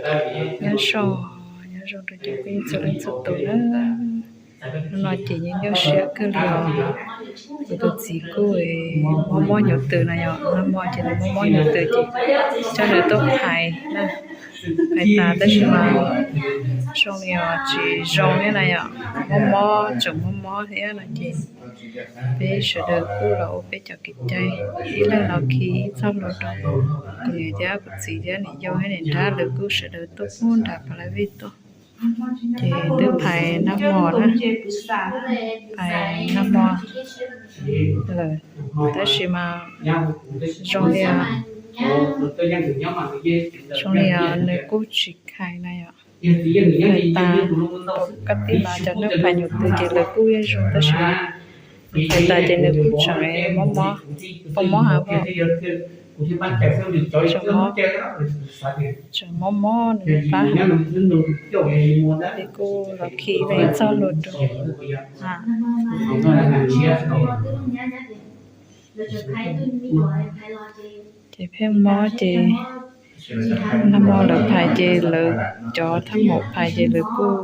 Nyob zoo, nyob zoo rau cov phooj ywg txhua leej txhua tus na. Hnub no ces nyuaj nyuaj siab kawg li os. Kuv tus txiv kuj mob mob hnyuv tws na yom, nag hmo ces nws mob mob hnyuv tws ces coj nws tuaj phais na, phais tas tab sis mas zoo li os tsis zoo thiab na yom, mob mob tseem mob mob thiab no ces peb sawv daws kuj los ua peb cov kev cai, ib leeg los khi ib txoj hlua rau kuv niam thiab kuv txiv thiab niam yau thiab niam nrab lawv kuj sawv daws tuaj pub nram pas la vij tuaj. Ces twb phais nag hmo na, phais nag hmo lawm, tab sis mas zoo li, zoo li nws kuj tsis khai na yom. Phais tas, koj tij mas cov neeg phais hnyuv tws ces lawv kuj yeej zoo tab sis mas phais tas ces nws kuj tseem mob mob, pom mob heev, tseem mob, tseem mob mob nws plab heev. Peb kuj los khi ib leeg ib txoj hlua rau. Ces pheej mob ces nag hmo lawv phais ces lawv cov thaj maum phais ces lawv kuj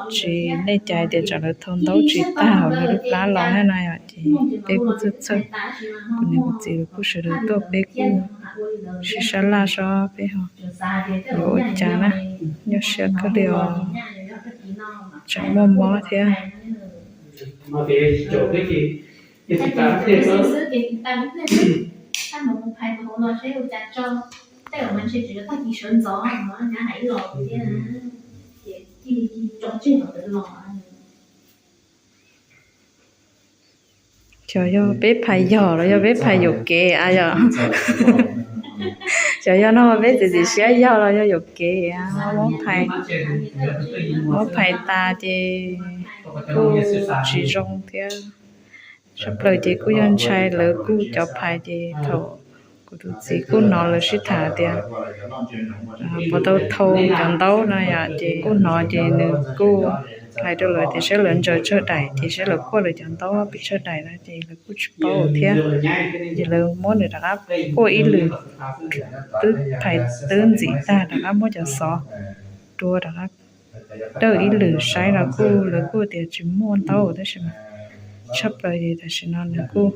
tsis nej cai tias tsam lawv thau ntaub tsis tag hauv nws lub plab los thiab na yom, ces peb kuj txhawj txhawj. Kuv niam kuv txiv lawv kuj sawv daws tuaj peb kuj sib sab laj sob peb ho yuav ua cas na, nyuaj siab kawg li os, tseem muaj mob thiab. Xyov yog peb phais yog los yog peb phais yuam kev a yom? Xyov yog no peb txiav txim siab yog los yog yuam kev, muab phais, muab phais tas ces kuj tsis zoo thiab. Tshaj plaws ces kuj yog ntshai lawv kuj cov phais ces thaum kuv tus txiv kuj hnov lawv sib tham tias puas tau thau cov ntaub no yom, ces kuj hnov ces nws kuj hais rau lawv tias saib lawv ntsaws tsawg daim ces saib lawv quaj lawv cov ntaub pes tsawg daim no ces lawv kuj tsis paub thiab. Ces lawv muab nws rov qab quaj ib lwm, twb phais twb ntxim tag rov qab muab cov xov rua rov qab dawj ib lwm saib no kuj lawv kuj tias tsis muaj ntaub tab sis mas tshaj plaws ces tam sim no nws kuj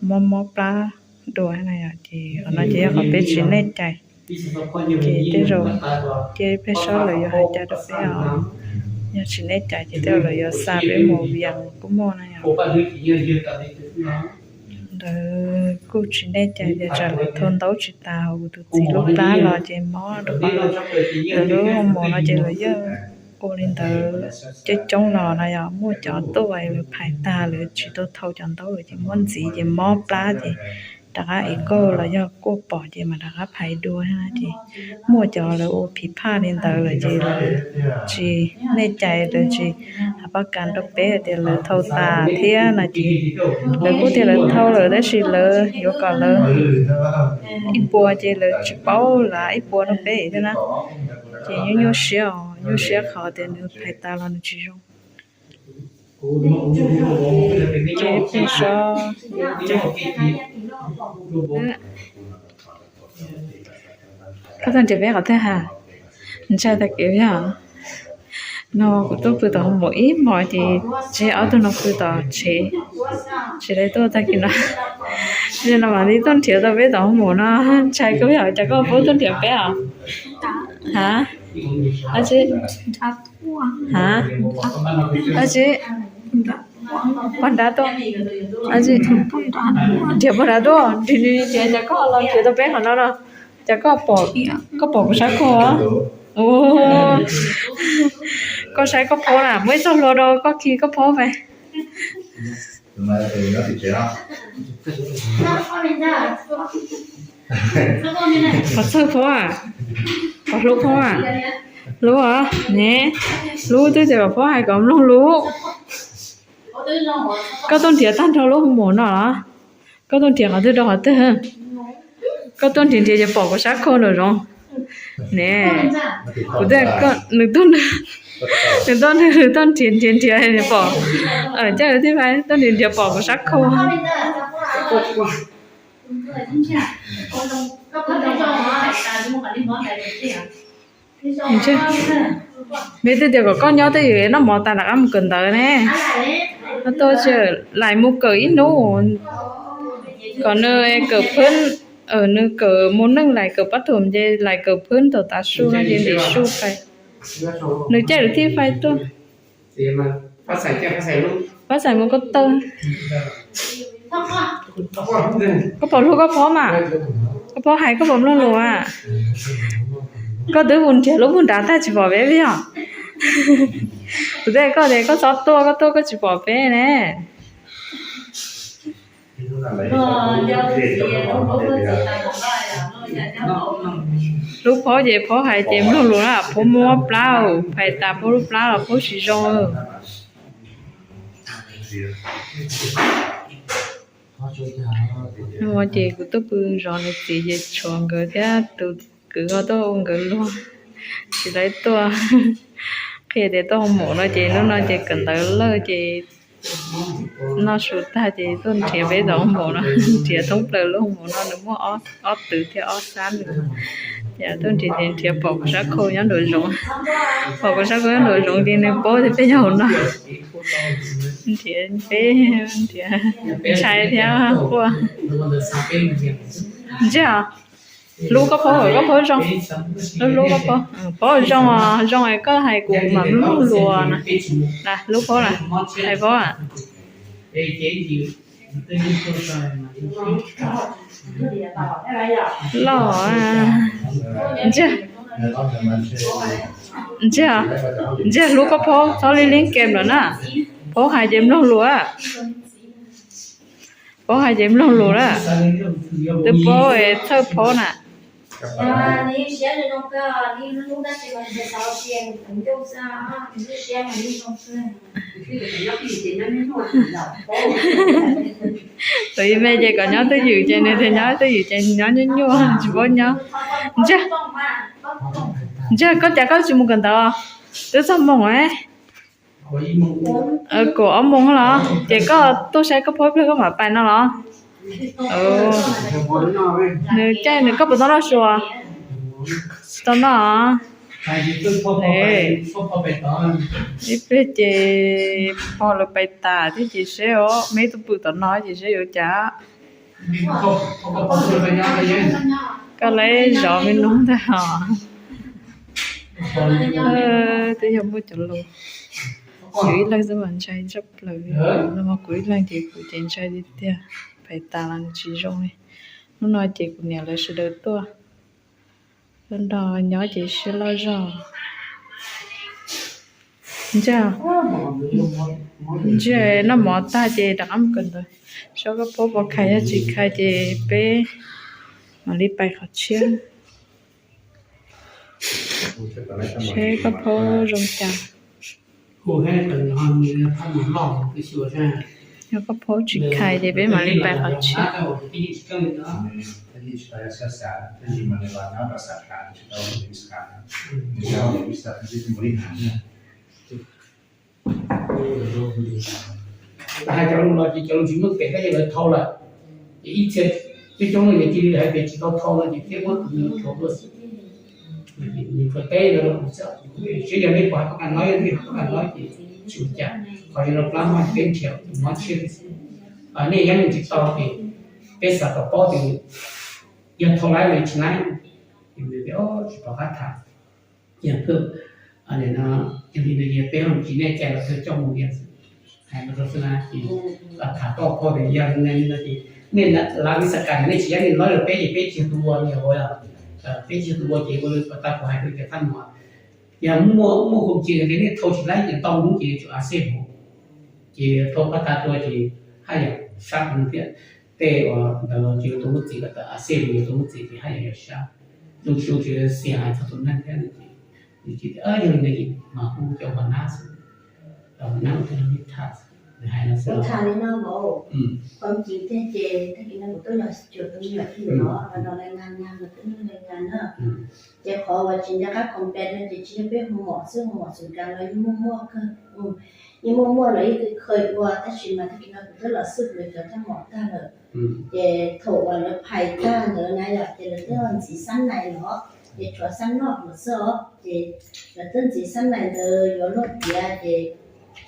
mob mob plab dua na yom, ces qhov no ces yog qhov peb tsis nej cai. Ces tej zaum cia peb saib lawv yuav hais cas rau peb os. Yog tsis nej cai ces tej zaum lawv yuav xa peb mus Vias kuj muaj na yom. Ntawd kuj tsis nej cai tias tsam lawv thau ntaub tsis tas hauv kuv tus txiv lub plab los ces mob rau qhov lawv lub mus no ces lawv yeej ua li ntawd coob coob los no yom, muaj cov tuaj lawv phais tag lawv tsis tau thau cov ntaub lawm ces muab ntxiv ces mob plab ces rov qab ev kauj los yog kuaj pom ces mam rov qab phais dua na. Ces muaj cov lawv ua phiv phaj li ntawd lawm ces lawv tsis nej cai lawv tsis hais pab kas rau peb tias lawv thau tas thiab no ces lawv kuj tias lawv thau lawm tab sis lawv yuav kom lawv ib puas ces lawv tsis paub lav ib puas rau peb thiab na. Ces nyuaj nyuaj siab os, nyuaj siab qhov tias nws phais tas los nws tsis zoo. Ces peb saib, koj tuaj nrhiav peb qhov twg ha? Ntshai tag kev yog no kuv tuaj pw tom hoos maum ib hmos ces tseg ob tug no pw tom tsev, tsis tau tuaj tag kis no. Li no mam li tuaj nrhiav tau peb tom hoos maum no, ntshai kawg yog cas koj paub tuaj nrhiav peb os? Ha? Ab tsi? Ha? Ab tsi? Poj nrab tuaj. Nrhiav poj nrab tuaj, nrhiav nws tias cas koj los nrhiav tau peb qhov no no, cas koj pom, koj pom kuv sab khau. Koj saib koj phob na, muaj ib txoj hlua rau koj khi koj phob pais. Qhov txawj phob, qhov hlub phob, hlub ne, hlub twb tias kom phob hais kom mloog lus. Koj tuaj nrhiav tag nrho lub hoos maum no los? Koj tuaj nrhiav qhov twg rau qhov twg? Koj tuaj nrhiav nrhiav ces pom kuv sab khau nraum zoov ne. Kuv tias nws tuaj, nws tuaj, nws tuaj nrhiav nrhiav nrhiav pom, cas tij tuaj nrhiav nrhiav pom kuv sab khau. Ntshe, me twb tias kom koj nyob twj ywm noj mov tas rov qab mus kawm ntawv ne. Koj tuaj tsis lais mus kawm ib hnub, kom nws kawm phwb, nws kawm mus neej lais kawm pab thum ces lais kawm phwb thaum tav su no ces ntim su pais. Nws caij lawm thiaj fais tuaj. Pab xais mus koj tawg. Koj puas hlub koj phob mas? Koj phob hais koj puas mloog lus a? Koj twb mus nrhiav lub mus nrad tag tsis pom peb li os. Kuv twb hais koj tias koj txhob tuaj, koj tuaj koj tsis pom peb ne. Hlub phob ces phob hais ces mloog lus na, phob muab plab, phais tas phob lub plab los phob tsis zoo. Ces kuv tuaj pw zov nws txiv ces tshuav nkawd thiab tus kwv ho tuaj ua nkawd luag, tsis tau tuaj. Qhia tias tuaj ua maum no ces hnub no ces kawm ntawv lawm ces noj su tag ces tuaj nrhiav peb tom ua maum no, nrhiav thoob plaws lub ua maum no nws muaj ob tw thiab ob xab nws. Ces tuaj nrhiav ces nrhiav pom kuv sab khau nyob nraum zoov, pom kuv sab khau nyob nraum zoov ces nws paub tias peb nyob hauv no. Nrhiav peb, nrhiav ntshai thiab quaj. Ntshe hlub koj phob, koj phob zoo, hlub koj phob, phob zoo, zoo es koj hais kuv mam mloog lus na. Hlub phob na, hais phob. Loj, ntshe, ntshe hlub koj phob txhob li lee kem lawm na. Phob hais ces mloog lus a. Phob hais ces mloog lus na. Twb paub txhawj phob na. Tus me ces kom nyob twj ywm ces nws tias nyob twj ywm ces nyob nyuaj nyuaj tsis paub nyob. Ntshe, ntshe koj cas koj tsis mus kawm ntawv? Twb txog moos, kaum ob moos los ces koj tuaj saib koj phob ib pliag koj mam pais no los? Nws caij nws, koj puas tau noj su? Tsis tau noj. Ib pliag ces pog lawv pais tas thiab ces seb os, me tub pw tom no ces seb yuav cas. Koj lawv zov me nus ntag os. Twb yog muaj cov lus, kuv ib leeg xwb mas ntshai tshaj plaws li. No mas kuv ib leeg ces kuv ces ntshai tiag tiag, pais tas los nws tsis zoo li. Hnub no ces kuv niam lawv sawv daws tuaj, tuaj nrog nyob ces siab loj zog. Ntshe, ntshe noj mov tag ces rov qab mus kawm ntawv, saib koj phob puas khais, yog tsis khais ces peb mam li pais qhov tshiab. Seb koj phob zoo cas. Yog koj phob tsis khais ces peb mam li pais qhov tshiab. Hais cov lus no ces cov lus tsis meej pem koj yog lawv thau lawm, ces ib txhia peb coob leej yog cia li hais tias tsis tau thau no ces thiaj muab tus nws tshuav tuaj xwb. Nws tshuav teb lawv los kuv xwb, seb yog nej pom hais koj qab no, yog nej pom koj qab no ces tsis ua cas, qhov yog lawv plab no ces peb nrhiav tus mob tshiab li xwb. Nej yeej tsis tau ces peb xav tau paub tias yog thau laib los tsis laib. Ces nws tias tsis pom qab tham. Yog li no, yog peb ho tsis nej cai los kawg coj mus li xwb. Hais rau xwb na ces tham tau qhov tias yog li no ces nej lav vis xas kas nej tsis yog nej lawv los peb ces peb tsis yog tus ua li os. Peb tsis yog tus ua ces ua li pas tas kuv hais rau cov thab no, yog muaj muaj hom cis tias nej thau tsis laib ces tau hnub ces tsum a xej mus, ces thau pas tas tuaj ces haj yam sab tus thiab. Tej uas ntawd ces yuav tau lub txim, pas tas a xej mus yuav tau lub txim ces haj yam yog sab. Zoo su tsis xiam hais txog tus neeg thiab no ces, yog li no ces mas hu cov uas nab xwb, nab ua tej no nej tham xwb. Kuv tham li no npaum, qhov tseeb tiag ces tag kis no kuv twb los cuag tus me nyuam ib yam no, los no laj nyas los twb laj nyas na. Ces qhov uas tsis nco qab complex no ces tsis yog peb hu mom xwb, hu mom xwm kas los yeej muaj muaj kawg, yeej muaj muaj los yeej kheev ua, tab sis mas tag kis no kuv twb los xwb lawv cov thaj mom tag lawm. Ces thaum uas lawv phais tag ntawd na yom, ces lawv twb ntxiv xab nais los, ces tshuav xab noj lawm xwb os. Ces lawv twb ntxiv xab nais ntawd yuav luag tiav ces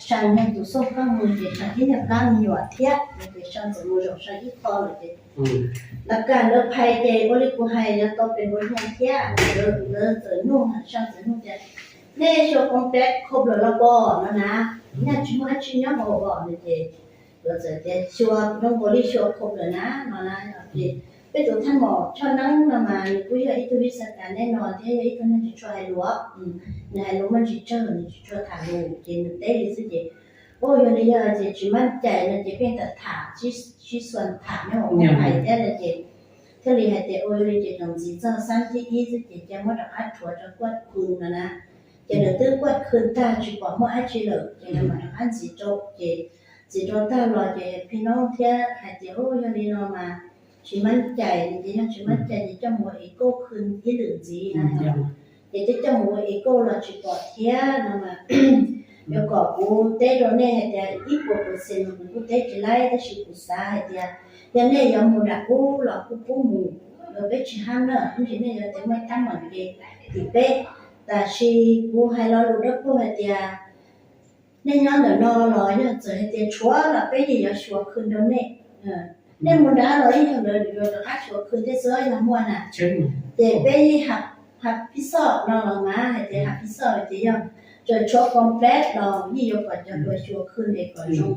sau nyob tus xauj koj mus ces sau tib niag plab me nyuam thiab, ces sau ntxim mus zaum sau ib qho lawm ces lawv kam lawv phais ces ua li kuv hais yog tau pes npaum li thiab, lawv txawm nug, sau txawm nug tias nej xyuas complex kho lawm los pom no na, nyaj tsis muaj dab tsi nyob hauv os no ces lawv txawm tias xyuas zoo nkaus li xyuas kho lawm na no na. Ces peb tus thaj mom Choj Neeb no mas nws kuj yog ib tug lis xas kas nej no thiab yog ib tug neeg tsis tshua hais lus, nws hais lus muaj ntsis tsawg nws tsis tshua tham lus ces nws teb li xwb ces, o, yog li yog ces tsis maj cai no ces pheej tham tham sib xuas tham nyob hauv hais thiab no ces thiaj li hais tias ua li ces tsoom ntxiv txog xab thib ib xwb ces cia muab rov qab rhuav rau kuaj khw no na. Ces lawv twb kuaj khw tag tsis pom muaj dab tsi lawm ces lawv mam rov qab ntxiv rau ces ntxiv rau tag los ces phim noob thiab hais tias, o, yog li no mas tsis maj cai no ces yog tsis maj cai ces coj mus ua echo khw ib lwm ntxiv na. Ces coj coj mus ua echo los tsis pom thiab no mas yuav kom kuv teb rau nej hais tias ib puas percent no kuv kuj teb tsis laib tab sis kuv xav hais tias yog nej yuav mus nram ub los kuj pub mus, los peb tsis hab na, ib ntsis nej yuav tau muaj tab mam kev tim peb. Tab sis kuv hais lo lus dawb paug hais tias nej nyob ntawm no los yog txawm hais tias tshuav los peb yeej yuav xyuas khw rau nej. Nej mus nrad los yeej yog lawv yuav rov qab xyuas khw thiab xwb yog muaj na. Ces peb yeej hab phij xoj no los mas hais tias hab phij xoj ces yog txawm tshuav complex los yeej yuav kom cov hluas xyuas khw es kom zoo.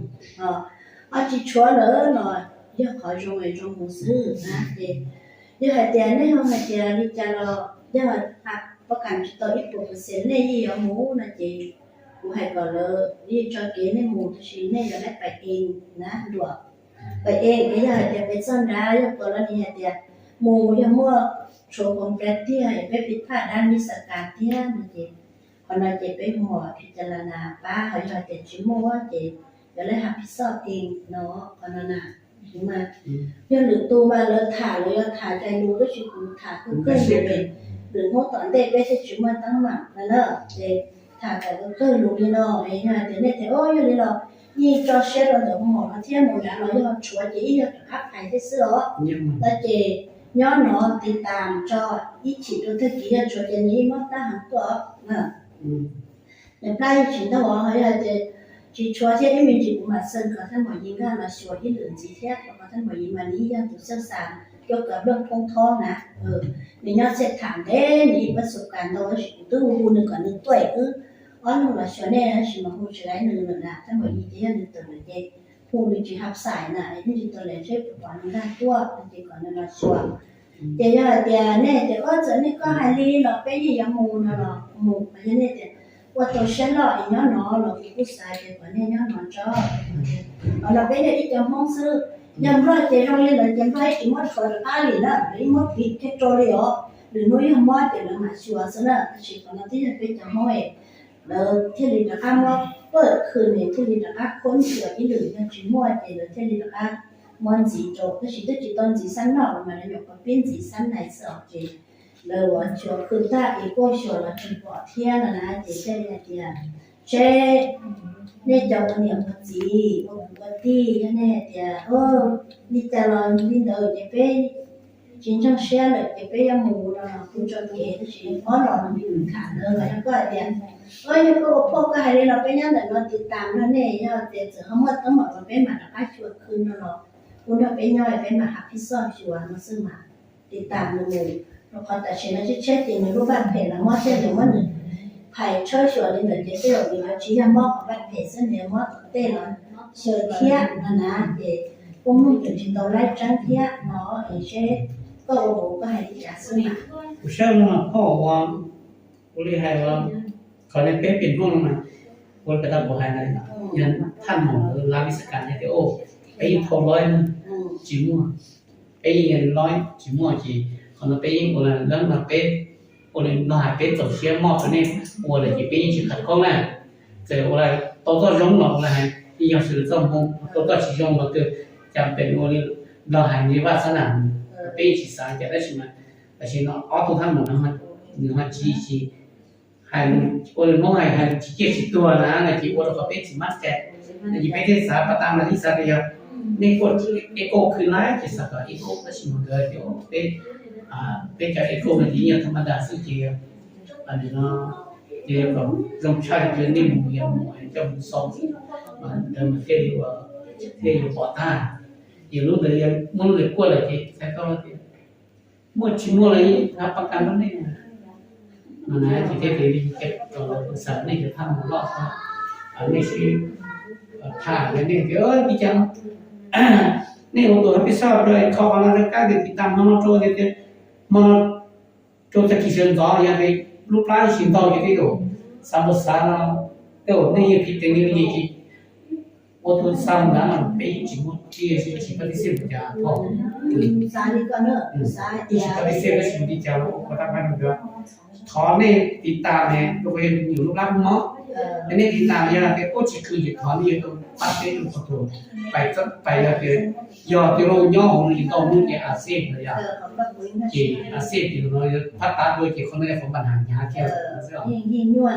Ho tsis tshuav lawm los yog qhov zoo es zoo mus xwb na. Ces yog hais tias nej ho hais tias li cas los yog hab pob kas tsis tau ib puas percent nej yeej yuav mus no ces kuv hais kom lawv yeej tso kev nej mus tab sis nej yuav laib pais ees na, nruam pais ees es yog hais tias pais txog nrad yog puas los nws hais tias mus yog muaj tshuav complex tiag es peb pib thaj dab lis xas kas tiag no ces qhov no ces peb hu mom phij cas las nas pab, ho yog hais tias tsis muaj ces yuav laib hab phij xoj ees no. Qhov no na, mas yog lwm tus mas lawv tham lawv yuav tham cai lus tab sis kuv tham kawg kawg lus, lwm hnub tom ntej peb thiaj tsis muaj teeb meem no na. Ces tham kom kawg kawg lus li no es yog hais tias nej tias o yog li los yeej tso siab rau ntawm hu mom no thiab mus nrad los yog tshuav ces ib yog rov qab phais thiab xwb os. No ces nyob no tiv tas tso ib chim rau tag kis yog tshuav ces nws yeej muab plab heev tuaj os. Nws plab yeej tsis ntau os, ho yog hais tias tsis tshuav thiab ib me ntsis kuv mam xeem kom thaj maum Yim nkag los xyuas ib lwm ntxiv thiab, rau qhov thaj maum Yim mas nws yeej yog tus xeej xas cuab kav nplooj thoob thob na. Nws nyob txhij tham ntev nws yeej pab xus kas ntau tab sis kuv twb hu hu nws kom nws tuaj wb ob leeg los xyuas nej tab sis mas hu tsis laib nws lawm na. Thaj maum Yim ces yog nws tawm lawm ces hu nws tsis hab xais na, yeej tsis tau lawm seb puas pom nws nkag tuaj no ces kom nws los xyuas. Ces yog hais tias nej tias o txawm nej koj hais li los peb yeej yuav mus no los mus, yog nej tias ua tau siab loj es nyob no los kuv kuj xav tias kom nej nyob no tso. Qhov no peb yog ib co Hmoob xwb, yog Nplog ces zoo li ntawd ces Nplog yeej tsis muab rhuav rov qab li na, lawv yeej muab piv kiag rau li os. Lwm hnub yog mob ces lawv mam xyuas xwb na, tab sis qhov no twb yog peb cov Hmoob es lawv thiaj li rov qab muab pawj khw nws thiaj li rov qab khuab xyuas ib lwm, yog tsis muaj ces lawv thiaj li rov qab muab ntxiv rau, tab sis twb tsis tau ntxiv xab noj mas lawv nyuam qhuav pib ntxiv xab nais xwb os. Ces lawv ua xyuas khw tag es kuj xyuas los tsis pom thiab no na, ces thiaj li hais tias seb nej cov ua niam ua txiv ua kwv ua tij yog nej hais tias li cas los li ntawd ces peb tsis ntseeg siab lawm ces peb yuav mus no los kuj tso kev, tab sis ob los no nws tham ntawd los yog koj hais tias o yog koj ua phauj koj hais li los peb nyob ntawm no tiv tas nrog nej, yog tias txawm ho muaj teeb meem los peb mam rov qab xyuas khw no los kuj nrog peb nyob es peb mam hab phij xoj xyuas no xwb mas. Tiv tas nws mus, rau qhov tam sim no tshiab tshiab ces nws lub vaj phem los mob thiab nws muab nws phais tshawb xyuas li ntawd ces tej zaum nws yuav tsis yog mob qhov vaj phem xwb, nws yuav mob tom tej los xyaw thiab no na. Ces kuj mloog tseem tsis tau laib tseeb thiab no es seb koj ua kuv koj hais li cas xwb na. Kuv saib no phauj ua, ua li hais ua, qhov no peb pem Hmoob no mas ua li pem tau kuv hais na, yog thaj maum lawv lav vis kas hais tias o peb yeej thau loib tsis muaj, peb yeej loib tsis muaj ces qhov no peb yeej ua li no peb ua li no hais peb txaus siab moj rau nej ua lawm ces peb yeej tsis khav koob na. Txawm ua li tau txoj zoo los ua li hais Ib yog sawv daws txoj hmoo tau txoj tsis zoo los twb cas pem ua li los hais li vaj xab nam, peb tsis xav cas tab sis mas tam sim no ob tug thab mus no nws ho tsis tsis hais, ua li Hmoob hais hais tsis ciaj tsis tuag na no ces ua rau qhov peb tsis mab cai. No ces peb thiaj xav pas tas mas ib xav tias yog nej kuj ib kauj khwv laib ces xav kom ib kauj tab sis mas nkawd tias peb peb cov ib kauj no ces yog tham ma das xwb ces no ces kom zoo tshaj li nej mus yog mus coj mus xau xwb, ntawd mas thiaj li ua thiaj yuav pom tag. Ces lub ntawd muaj lub ntawd kuaj lawm ces txhais tau tias muaj tsis muaj los yeej pab kas rau nej no na. Ces thiaj li ces kom lawv xav nej cov thaj mus loj nej sib tham li nej tias li cas nej ua tus hab pis xaj rau kho qhov no rau kab tis tas hmo no rau tias hmo no rau tag kis sawv ntxov yog lub plab tsis ntau ces tej zaum xav npaum xav no tej zaum nej yeej phim teev li ces ua tus xa mus na no peb yeej tsis muaj tsiaj tsis pab tib xij mus cas phauj. Tsis pab tib xij tab sis mus li cas los ua rab qab rau cov thov nej tiv tas ne rau qhov yog nyuam lub plab mob, ces nej tiv tas yog tias kuj tsis khwv ces thov nej yuav tau pab teb rau qhov tus pais txoj pais yog tias yog tias lub nyob hauv li ntau hnub ces a xej no yog ces a xej ces no phab tav dua ces qhov no yog qhov npam has hnyav thiab xwb. Nyuaj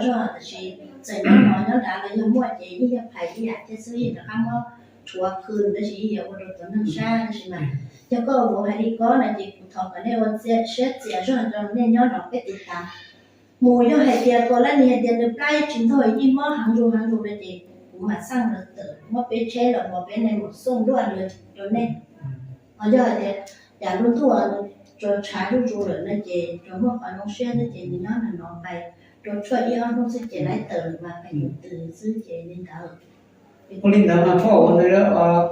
zog tab sis txawm nyob no nyob nrad los yog muaj ces yeej yog phais ib yam thiab xwb, yeej rov qab muab rhuav khw tab sis yeej yuav ua rau tus neeg sab tab sis mas yog koj vauv hais li ko no ces kuv thov kom nej ua siab txias zog rau nej nyob no peb tiv tas. Mus yog hais tias tus lab nis hais tias nws plab tsis ntog yeej mob heev zus heev zus no ces kuv mam xaj lawv tawm muab peb tsheb los mus peb nej mus xauj nruaj rau nej. Ho yog hais tias cas lub ntuj tso tshav zuj zus lawm no ces tsuas muaj qhov zoo siab xwb ces nws nyob no no pais rau tshuaj ib ob hnub xwb ces lawv tawm mas pais mus tws xwb ces li ntawd. Ua li ntawd mas phauj ua ntawd,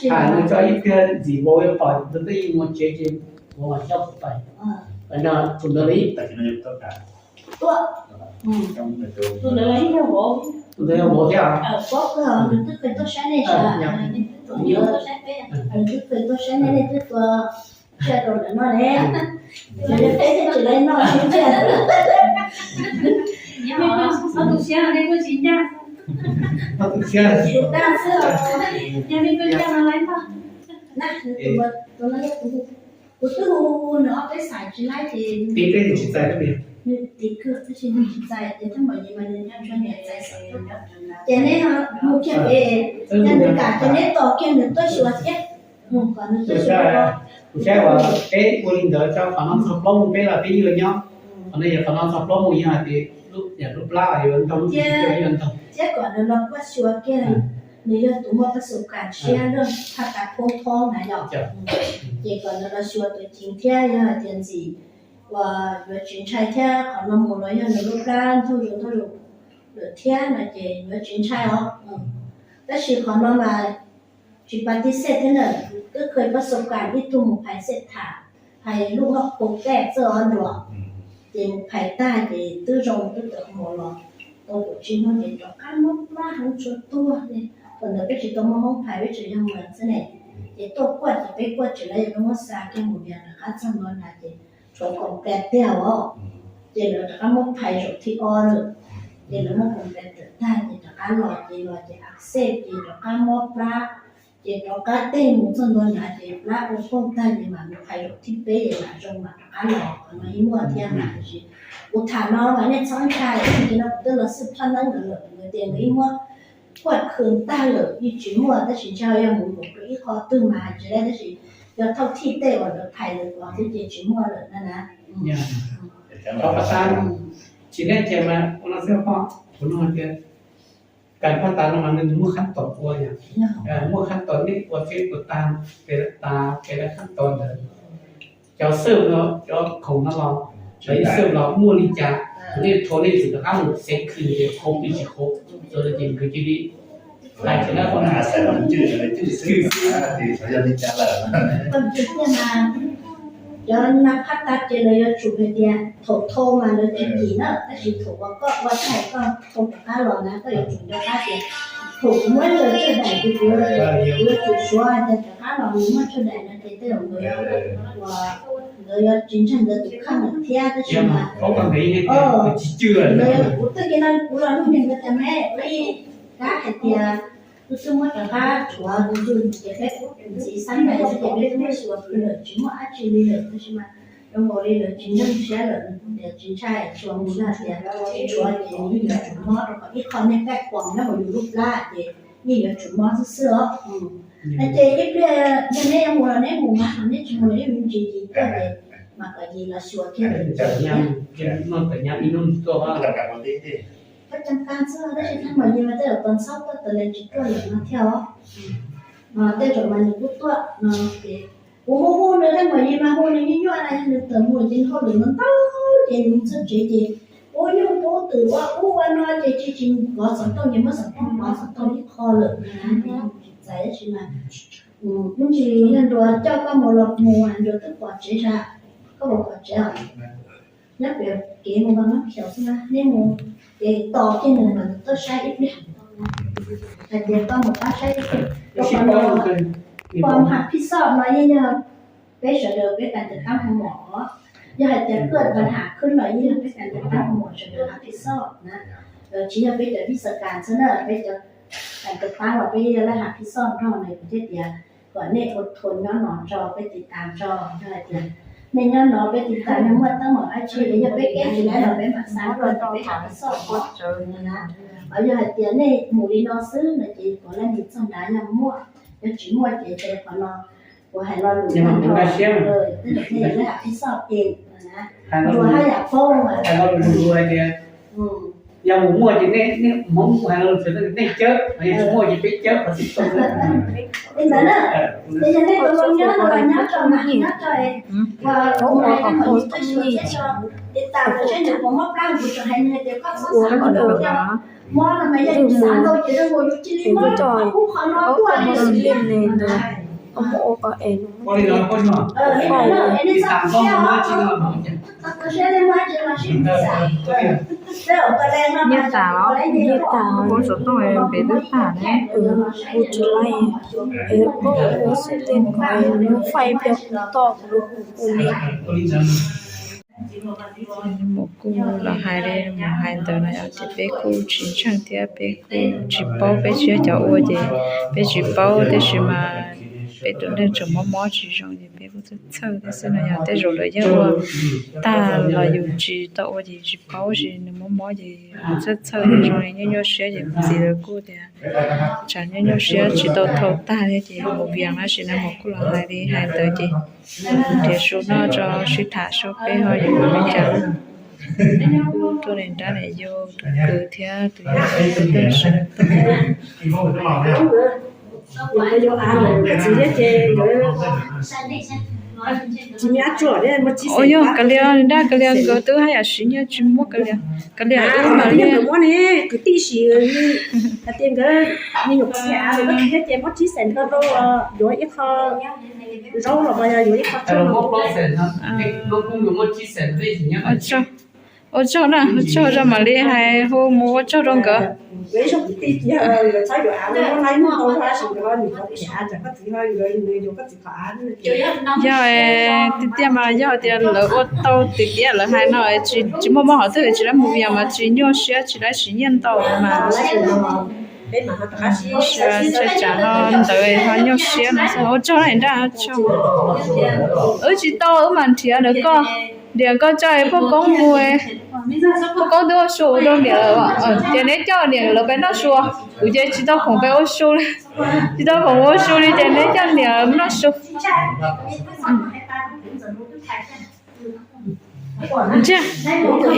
hais nws tso ib pliag ntxim vauv pom tus twb yeej mus tsev ces vauv mam coj kuv pais. No tus ntawd li, tus ntawd yog vauv, tus ntawd yog vauv thiab. Nws twb kheev tuaj saib nej, nws twb kheev tuaj saib nej, nej twb tuaj tsiaj rau lawv noj ne. Lawv peb thiaj tsis lawv noj sib tsiaj. Ob tug siab nej kuj tsis ncaj. Ob tug siab tsis tag xwb. Yog nej kuj ncaj no lawv noj. Kuv twb hu hu nws ob peb xaim tsis laib ces tib peb nws tsis txais, nws tim kawg tab sis nws tsis txais ces thaj mam yim mas nws nco ntshua niam txais xwb. Ces neb mus kiag pem, yog nws kam ces neb tos kiag nws tuaj xyuas thiab. Kuv saib uas peb ua li ntawd tso qhov no txog plaub mus peb los peb yuav nyob. Qhov no yog qhov no txog plaub mus yog hais tias lub plab yuav ntog lub tsis yuav ntog. Thiab kom nws los kuaj xyuas kiag, nws yog tus muaj pab xu kas siab loj thaj tas phoob thob na yom. Ces kom nws los xyuas tus ceev thiab yog hais tias ntxim uas yuav tsis ntshai thiab qhov no mus los yog nws lub plab ntog zus ntog zus lawm thiab no ces yuav tsis ntshai os. Tab sis qhov no mas tsis pas tib xej thiab na, twb kheev pab xu kas ib tug mus phais xej tham, phais lub hauv paus kaj txawj ob nruas, ces mus phais tag ces twb zoo twb tawm hmo los tau kaum tsib hnub ces rov qab mob plab heev tsuas tuag li. Thaum ntawd peb tsis tau muaj hoob phais peb tsuas yog mus xwb ne, ces tuaj kuaj ces peb kuaj tsis laib yog peb muab xa kiag mus vias rov qab txog ntua nrad ces tshuav kaum pes tiag os. Ces lawv rov qab muab phais zaum thib ob lawm, ces lawv muab kaum pes tawm tag ces rov qab los ces los ces a xej ces rov qab mob plab, ces rov qab tej mus txog ntua nrad ces plab ua poob tag ces mam mus phais zaum thib peb es mam zoo mam rov qab los. Qhov no yeej muaj thiab mas tiam sis kuv tham no mas nej txhob ntshai, ces no kuv twb los xwb phaj neeb ntawd lawm, nkawd tias nkawd ib muab kuaj khw tag lawm yeej tsis muaj tab sis ntshai yog mus nkaum rau ib qho twg mas hais tsis laib tab sis yog thauj thij tej uas lawv phais lawv kom xwb ces tsis muaj lawm na na. Tsis laib ces mas ua no xwb poj, kuv no tias kas phaj tas no mas nws muaj khab tom ua yom, muaj khab tom nej ua tsheb ua tag, pes tas pes lawv khab tom ntawd. Cov xwb no cov khoom no los, cov ib xwb los muaj li cas, nej thov nej txwm rov qab mus xeev khw tias khov plig tsis khov, txawm li ces nkawd cia li hais tias lawv qhov no xwb. Cov nas phaj tas ces lawv yuav tsum hais tias thaum thau mas lawv tsis kim na, tab sis thaum uas koj ua tag koj thau rov qab los na koj yuav tsum nco qab tias thaum kuv muab lawv tsawg daim ces kuv yuav tsum suav tias rov qab los nws muaj tsawg daim no ces tej zaum nkawd yuav ua Lawv yuav tsis ntseeg ntawd tus kheej lawm thiab tab sis mas, lawv, kuv twb kiag no kuv los lub neeg ntawd tias me ib kab hais tias kuv twb muab rov qab rhuav tus ntxim xeeb ntawd xwb ces peb twb muab xyuas pw lawm tsis muaj dab tsi li lawm tab sis mas zoo nkaus li lawv tsis ntseeg siab lawm, tias tsis ntshai, tsuas mus yog tias rhuav ces yeej yuav tsum mob rau qhov ib qho nej kaij kuam nyob hauv yus lub plab ces yeej yuav tsum mob xwb xwb os. Ces ib pliag yog neb yuav mus los neb mus mas, neb tsis mus los yeej me ntsis ces tuaj ces mam kom yim los xyuas kiag lawm. Koj ceev kag xwb tab sis thaum mam yim mas tej zaum tos ntxhab tuaj tos lees tsis tuaj lawm no thiab os. Tej zaum mas nws kuj tuaj no ces kuv hu hu nws, thaum mam yim mas hu nws nyuaj nyuaj na, yog nws tawm mus ces nws hauj lwm ntau ntau ces nws txog tsev ces ua nyuj ua twm ua ub ua no ces tsis tsis kov xov tooj ces muab xov tooj kov xov tooj ib qho lawm na, tsis txais tab sis mas ib ntsis yog nruas coj koj mus los mus, nruas twb pom tsev sas, koj puas pom tsev os? Nyob pem kev mus mas nyob pem xwb na, neb mus ces tos kiag nws mas nws tuaj saib ib pliag, hais tias koj mus pab saib ib pliag. Rau qhov no, pom hav phij xoj no yeej yog peb sawv daws peb kas tes tab hau mom os. Yog hais tias kuj pom hav khwb no yeej yog peb kas tes tab hau mom sawv daws hav phij xoj na. Tsis yog peb cov vij xav kas xwb na, peb cov kas tes tab los peb yog laj hav phij xoj nrog na, kuv thiaj tias kom nej ua thua nyob no tso, peb tiv tas tso. Yog hais tias nej nyob no peb tiv tas, yog muaj teeb meem dab tsi es yog peb keb tsis laib los peb mam xa tuaj rau peb hav phij xoj os. Yog hais tias nej mus li no xwb no ces kom leej twg txog nrad yog muaj, yog tsis muaj ces ces qhov no kuv hais lo lus nyob rau tej zaum nej yog laj hav phij xoj es na, luag haj yam paub mas. Yog mus muaj ces nej, nej Hmoob hais lo lus tias nej cawb, yog tsis muaj ces peb cawb qhov txij tau. Li ntawd na, ces yog nej tau zoo nyob no los nyob tso mas, nyob tso es kuv hais rau mam li tuaj xyuas thiab tso, tiv tas kuv seb nws puas mob plab, kuv tseem hais nws tias koj txhob xav ntau thiab. Mob no mas yog yus xav ntau ces zoo nkaus yus cia li mob qhov ub qhov no tuaj li. Nyiaj tas los nyiaj tas, kuv xov tooj npe twb tag ne. Kuv tsis laib, koj ua xib lej ko nws faij pliag kuv toj kuv lub kuv li. Mus kuj los hais li mus hais ntawd no yom, ces peb kuj tsis ntseeg thiab peb kuj tsis paub, peb tsis yog cov ua ces peb tsis paub, tab sis mas peb tus neeg tseem mob mob tsis zoo ces peb kuj txhawj txhawj thiab xwb no yom. Tej zaum lawv yeej ua tag los yus tsis tau ua ces tsis paub, sis nws mob mob ces txhawj txhawj zoo li nyuaj nyuaj siab ces kuv txiv lawv kuj tias tsam nyuaj nyuaj siab tsis tau thau tag thiab ces mus vias no, sis na mus kuj los hais li hais ntawd ces nrhiav su noj tso sib tham saib peb ho yuav ua li cas. Kuj tuaj niam nrab niam yau tus kwv thiab tus yau tus tij. Ua yog kav liam, nrab kav liam nkawd twb haj yam siv nyiaj tsis muab kav liam, kav liam wb mam li. Ua tsaug na, ua tsaug rau mam li hais hu mus ua tsaug rau nkawd. Yog tiag tiag mas yog tias lawv ua tau tiag tiag lawv hais no tsis muaj mob qhov twg tsis lab mus vias mas tsis nyuaj siab tsis lab siv nyiaj ntau mas. Tsam no ntawd ho nyuaj siab no xwb. Ua tsaug na nrab, ua tsaug. Wb tsis tau wb mam nrhiav ntawm koj, nrhiav koj coj poj koob mus. Poj koob twb ua su rau niam lawm, ces neb coj niam lawv pais noj su. Kuv ces tsis tau khoom pais ua su li, tsis tau khoom ua su li ces neb coj niam noj su.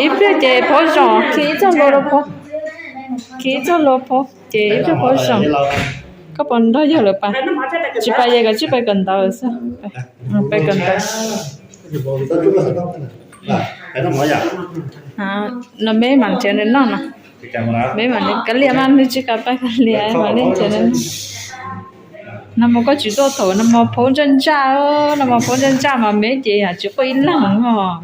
Ib pliag ces pov zoo, khi ib txoj hlua rau pov, khi ib txoj hlua pov ces ib pliag pov zoo. Koj puas nrog yawg lawv pais? Tsis pais ces koj tsij pais kawm ntawv xwb. Pais kawm ntawv. No meb mam nrhiav nws noj no. Meb mam li kav liam mas nws tsis kam pais kav liam, mam li nrhiav nws noj. Nag hmo koj tsis tuaj thaum nag hmo phaub ntsaj ntsaj, nag hmo phaub ntsaj ntsaj mas meb ces yam tsis quaj ib leeg os.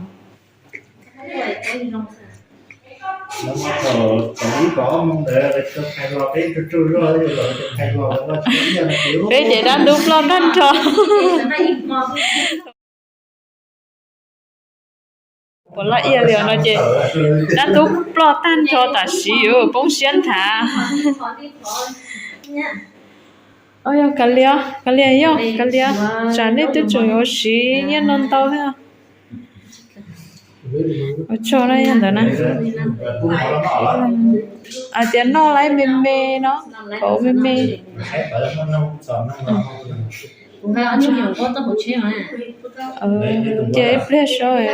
Peb ces dab ntub ploj tag nrho. Ua laj ia li no ces dab tub ploj tag nrho tam sim yuav poob siab nthav. Yog kav liam, kav liam yog kav liam, tsam nej twb tseem yuav siv nyiaj no ntau thiab. Ua tsaug na yog ntawd na. Hais tias noj laiv me me no, kauv me me. Cia ib pliag saib.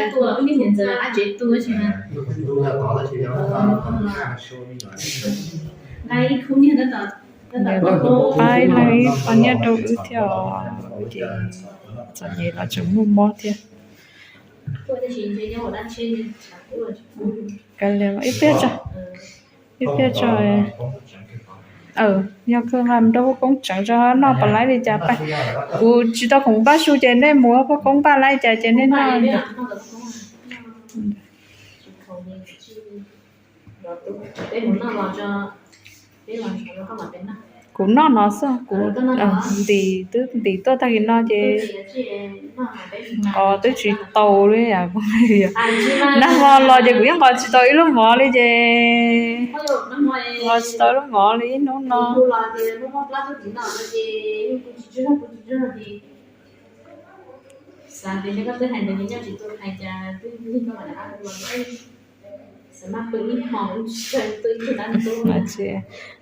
Pab ib leeg ib qho nyiaj rau wb thiab os, ces txom nyem los tseem muaj mob thiab. Kav liam ib pliag tso, ib pliag tso. Yog kawg nqa mus rau poj koob tseev tso noj puas laib li cas pab. Kuv tsis tau khoom npaj su ces nej mus poj koob npaj laib cas ces nej noj. Kuv noj no xwb, kuv ntim twb ntim tuaj tag kis no ces nqos twb tsis tau li. Nag hmo los ces kuv yeej nqos tsis tau ib lub mov li ces, nqos tsis tau ib lub mov li ib hnub no.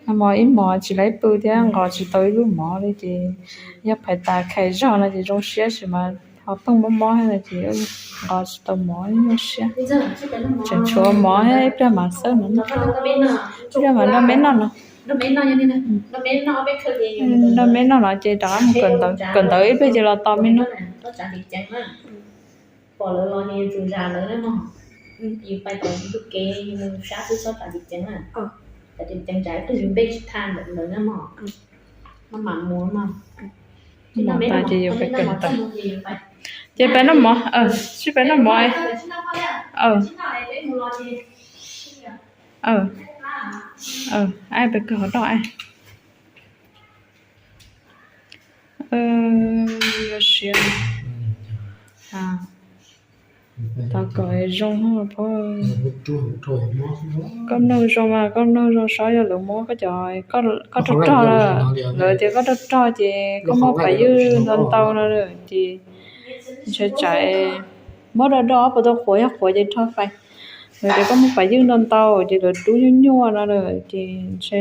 Nag hmo ib hmos tsis laib pw thiab nqos tsis tau ib lub mov li ces yog phais tas khais zog no ces zoo siab sis mas ho pheej mob mob thiab no ces nqos tsis tau mov nyuaj siab. Tseem tshuav mov thiab ib pliag mam xawb no, ib pliag mam nrog me noj no. Nrog me noj no ces rov qab mus kawm ntawv ib pliag ces los tos me noj. Mus tas ces yuav pais kawm ntawv. Ces pais noj mov, sib pais noj mov. Pais kawm hauv doj. Yuav siav. Thov kom zoo. Koj mloog zoo mas koj mloog zoo saib yog lawv muab koj cov, koj rog rog, lawv tias koj rog rog ces koj muab pam ywj ntau ntau no ces ntshe tsam muab do do puas tau qhuav, yog qhuav ces rho fais. Lawv tias koj muab pam ywj ntau ntau ces lawv dub nyuaj nyuaj no lawm ces ntshe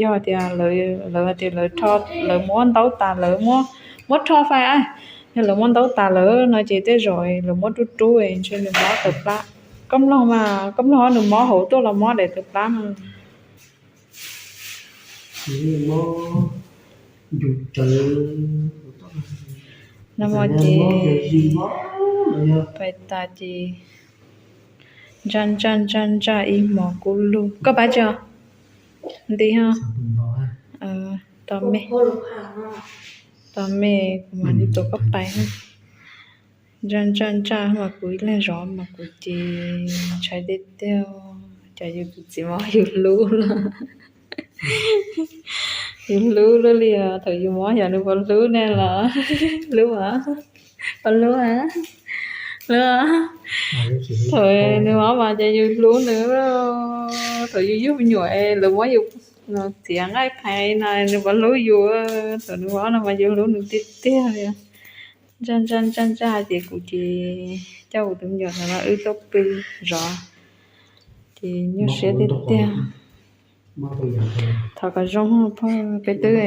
yog tias lawv, lawv tias lawv rho, lawv muab ntaub tas lawv muab, muab rho fais. Yog lawv muab ntaub tas lawm no ces tej zaum lawv muab rub rub ntshe nws mob tawm plab. Koj mloog mas, koj mloog nws mob hauv tuaj los mob daim tawm plab no. Nag hmo ces pais tas ces ntsaj ntsaj ntsaj ntsaj ib hmos kub lug. Koj pab tso nti ho. Tos me, tos me kuv mam li tuav koj pais. Ntsaj ntsaj ntsaj mas kuv ib leeg zov mas kuv ces ntshai tiag tiag. Cas yus tus txiv mob yus hlub lawm. Yus hlub luaj li os, thaum yus mob yog nws puas hlub ne los? Hlub os, puas hlub? Hlub. Thaum nws mob mas ces yus hlub nws. Thaum yus yug me nyuam lawv muab yus txiav nqaij phais no nws puas hlub yus? Thaum nws mob no mas yus hlub nws tiag tiag li. Ntsaj ntsaj ntsaj ntsaj ces kuv ces coj kuv tus me nyuam no wb tuaj pw zov ces nyuaj siab tiag tiag. Thov kom zoo phauj, peb twb,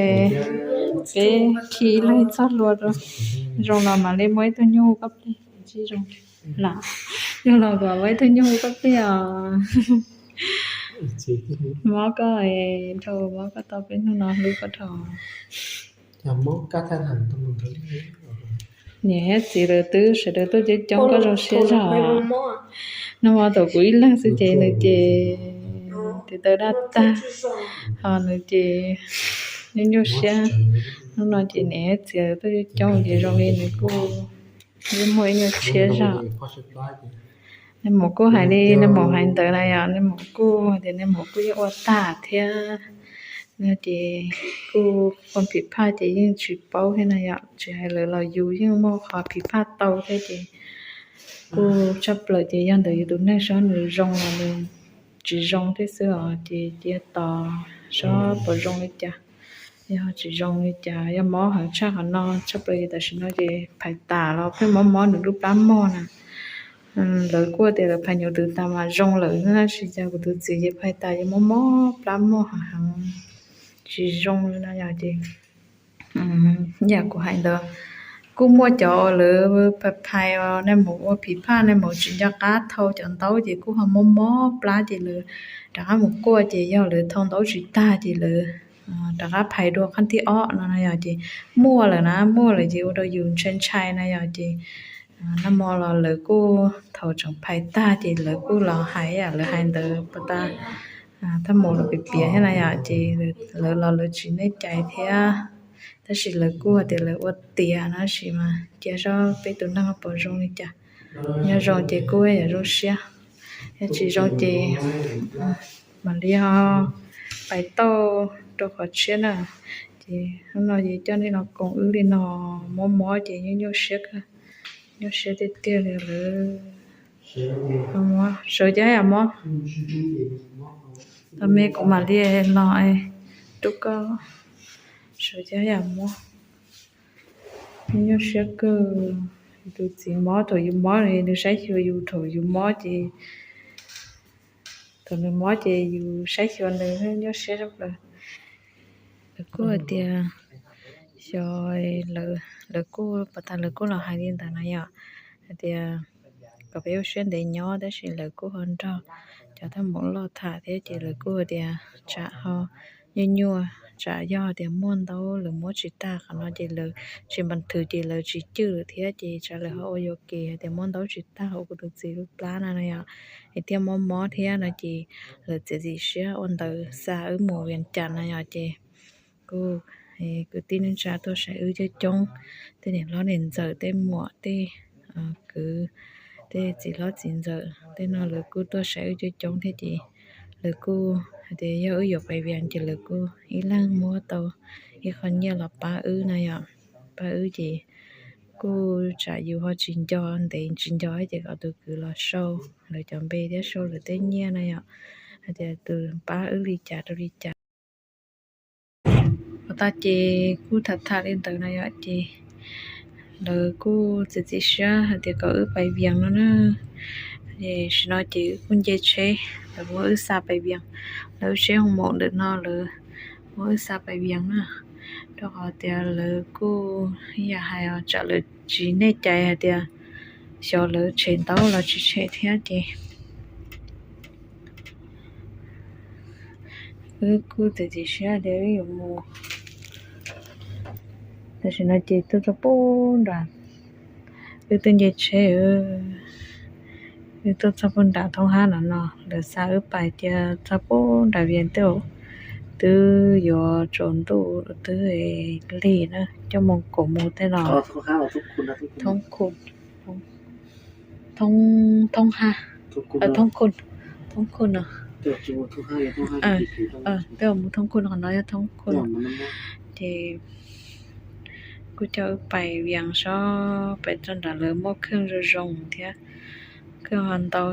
peb khi ib leeg txoj hlua rau. Zoo los mam li muab ib tug nyuj koj pliag, zoo los, zoo los kom muab ib tug nyuj koj pliag os. Mob koj dhau, mob koj tau peb hnub no hlub koj dhau. Niam thiab txiv lawv twb sawv daws tuaj coob coob, koj zoo siab zog. Nag hmo thaum kuv ib leeg xwb ces nws ces tes taw daj tag, ho nws ces nyuaj nyuaj siab. Hnub no ces niam thiab txiv lawv tuaj coob coob ces zoo li nws kuj muaj ib nyuag tshiab zog. Nais maum kuj hais li nais maum hais ntawd na yom, nais maum kuj tias nais maum kuj yeej ua tag thiab, no ces kuj qhov phiv phaj ces yeej tsis paub thiab na yom, tsis hais lawv los yus yeej muaj qhov phiv phaj tau thiab ces Kuj tshaj plaws ces yog ntawm yus tus neeg saib nws zoo los nws tsis zoo thiab xwb os, ces cia tos saib puas zoo li cas. Yog tsis zoo li cas, yog mob heev tshaj qhov no tshaj plaws ces tam sim no ces phais tas los pheej mob mob nws lub plab mog na. Lawv kuj tias lawv phais nyuv twm tas mas zoo lawm, tab sis cas kuv tus txiv ces phais tas ces mob mob plab mog heev heev tsis zoo li no yog ces yam kuv hais ntawd, kuj muaj cov lawv phais phais nais maum ua phiv phaj, nais maum tsis nco qab thau cov ntaub ces kuj ho mob mob plab ces lawv rov qab mus kuaj ces yog lawv thau ntaub tsis tag ces lawv rov qab phais dua qhov thib ob no na yog ces muaj lawm na, muaj lawm ces ua rau yus ntshai ntshai na yog ces nag hmo los lawv kuj thaum tseem phais tag ces lawv kuj los hais yam lawv hais ntawd pas tas, thaj maum los piav piav thiab na yom ces lawv los lawv tsis nej cai thiab, tab sis lawv kuj hais tias lawv ua tiav na tab sis mas cia saib peb tus neeg puas zoo li cas. Yog zoo ces kuj yuav zoo siab, yog tsis zoo ces mam li ho pais tauj rau qhov tshiab na. Ces hnub no ces coj nej los koom wb li no, mob mob ces nyuaj nyuaj siab kawg, nyuaj siab tiag tiag li lawm. Sawv cas yam mob, tau me kuv mam li los rub koj. Sawv cas yam mob, nyuaj siab kawg. Yus tus txiv mob thaum yus mob nws saib xyuas yus, thaum yus mob ces, thaum nws mob ces yus saib xyuas nws, nyuaj siab tshaj plaws. Lawv kuj hais tias xyov, lawv kuj pas tas lawv kuj los hais li ntawd na yom, hais tias kom peb ua siab ntev nyob tab sis lawv kuj ho nrog cov thaj maum loj tham thiab ces lawv kuj hais tias tsam ho nyuaj nyuaj, tsam yog tias muaj ntaub lawv muab tsis tag qhov no ces lawv tsis npas thwv ces lawv tsis cwj lawm thiab ces tsam lawv ho ua yuam kev hais tias muab ntaub tsis tag hauv kuv tus txiv lub plab na no yom, es thiaj mob mob thiab no ces lawv txiav txim siab ua ntawd xa wb mus Vias Cas na yom ces kuj, kwv tij neej tsa tuaj saib wb coob coob, tej niam hlob niam ntxawm tej muam tej kwv, tej txiv hlob txiv ntxawm tej no lawv kuj tuaj saib wb coob coob thiab ces lawv kuj hais tias yog wb yuav pais Vias ces lawv kuj ib leeg muab tau ib qho nyiaj los pab wb na yom, pab wb ces kuj tsam yus ho tsis nco, ntev tsis nco ces kom tus kwv los sau lawv cov npe thiab sau lawv tej nyiaj na yom, hais tias tus pab wb li cas rau li cas. Pas tas ces kuj tham tham li ntawd na yom ces lawv kuj txiav txim siab hais tias kom wb pais Vias no na. Tam sim no ces wb kuj nce tsheb, lawv muab wb xa pais Vias, lawv wb tsheb hoo maum ntawm no lawv muab wb xa pais Vias na, rau qhov tias lawv kuj ib yam hais tsam lawv tsis nej cai hais tias xyov lawv tshem ntaub los tsis tshem thiab ces wb kuj txiav txim siab tias wb yuav mus. Tam sim no ces tuaj txog puag nram, wb twb nce tsheb, wb tuaj txog puag nram thoob hab no no, lawv xa wb pais tias txog puag nram Vias Cas twb yuav tsaus ntuj twb lig na, coj mus kaum mus tej no. Thoob Khun, Thoob Hab, Thoob Khun, Thoob Khun no. Twb mus Thoob Khun, qhov no yog Thoob Khun ces kuj coj wb pais Vias sob, pais txog nram lawv muaj kheej zoo zoo thiab, kheej ho ntau,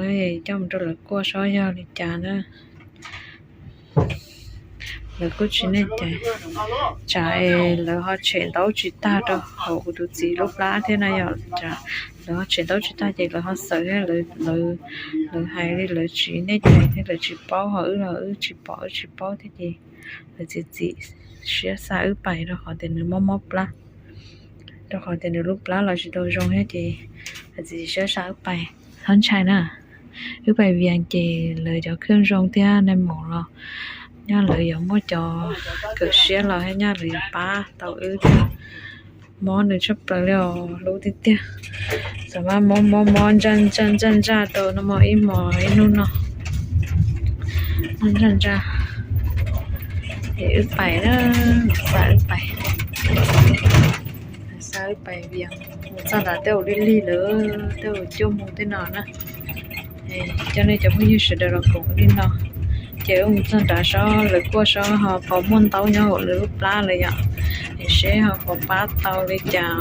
coj mus rau lawv kuaj sob yog li cas na. Lawv kuj tsis nej cai, tsam lawv ho tshem ntaub tsis tag rau hauv kuv tus txiv lub plab thiab na yom. Lawv ho tshem ntaub tsis tag ces lawv ho xaws thiab, lawv hais li lawv tsis nej cai thiab lawv tsis paub, ho wb los wb tsis pom wb tsis paub thiab ces lawv txiav txim siab xa wb pais rau qhov tias nws mob mob plab, rau qhov tias nws lub plab los tsis tau zoo thiab ces lawv txiav txim siab xa wb pais. Txhob ntshai na, wb pais Vias ces lawv cov kheej zoo thiab nais maum los nyob lawv yuav muaj cov kawm siab los thiab nyob lawv yuav pab tau wb thiab. Mob nws tshaj plaws li os, hlub tiag tiag. Txawm mas mob mob mob ntsaj ntsaj ntsaj ntsaj rau no mas ib hmos ib hnub no mob ntsaj ntsaj. Es wb pais na, xa wb pais, xa wb pais Vias, mus txog nrad tej zaum lig lig lawm, tej zaum cuaj moos tej no na. Coj nej cov phooj ywg sawv daws los koom li no, ces wb mus txog nrad sob lawv kuaj sob ho puas muaj ntaub nyob hauv lawv lub plab lawm yom, es seb ho puas pab tau li cas.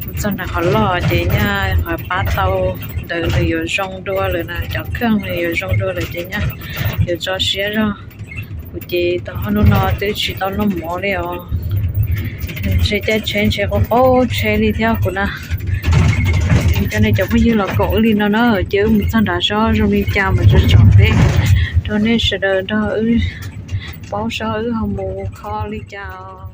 Mus Tau nrad qhov loj ces nyaj qhov pab tau ntawd nws yuav zoo dua lawm na, cov kheej nws yuav zoo dua lawm ces nyaj yuav tso siab zog. Kuv ces tau hnub no twb tsis tau noj mov li os. Ntshe caij tsheb ntshe qaug qaug tsheb li thiab kuv na. Cov nej cov phooj ywg los koom wb li no na, ces wb mus txog nrad saib zoo li cas mas tso tsom peb rau nej sawv daws nrog wb paub saib wb ho mus kho li cas.